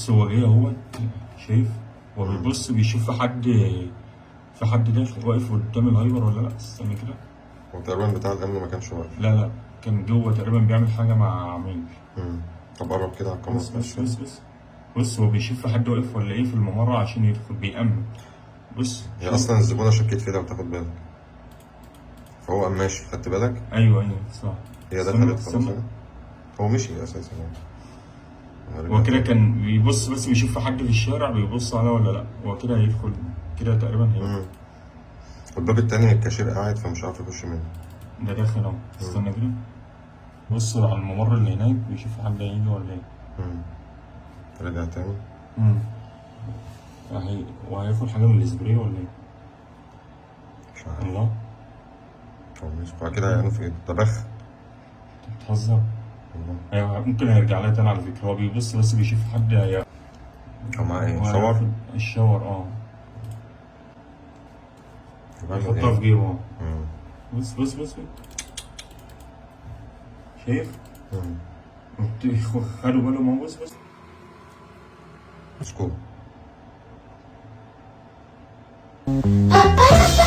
بص هو جاي اهو، شايف؟ هو بيبص بيشوف في حد داخل واقف قدام الهايبر ولا لا. استنى كده. هو تقريبا بتاع الأمن ما كانش واقف. لا لا، كان جوه تقريبا بيعمل حاجة مع عميل. طب قرب كده على الكاميرا. بص بص بص بص بص، هو بيشوف في حد واقف ولا ايه في الممر عشان يدخل، بيأمن. بص. هي أصلا الزبونة شكت فيه لو تاخد بالك، فهو قام ماشي، خدت بالك؟ ايوه صح. هي استنى، دخلت خلاص استنى. أهي. هو مشي أساسا. هو كده كان بيبص بس بيشوف في حد في الشارع بيبص عليه ولا لا. هو كده هيدخل كده تقريبا، هيدخل. والباب التاني الكاشير قاعد فمش عارف يخش منه. ده داخل اهو، استنى كده. بص على الممر اللي هناك، بيشوف حد هيجي ولا ايه. رجع تاني. وهياخد حاجة من السبراي ولا ايه؟ مش عارف. الله. هو مش بعد كده هيعملوا في ايه؟ ده بخ. انت بتهزر. والله. ايوه، ممكن هيرجع لها تاني على فكرة. هو بيبص بس بيشوف حد هي. هو معاه ايه؟ هو shower؟ هياخد ال shower اه. بيعمل يحطها في ايه؟ جيبه اهو. بص بص بص، شايف؟ خدوا بالهم اهو، بص بص. Let's go. Papa.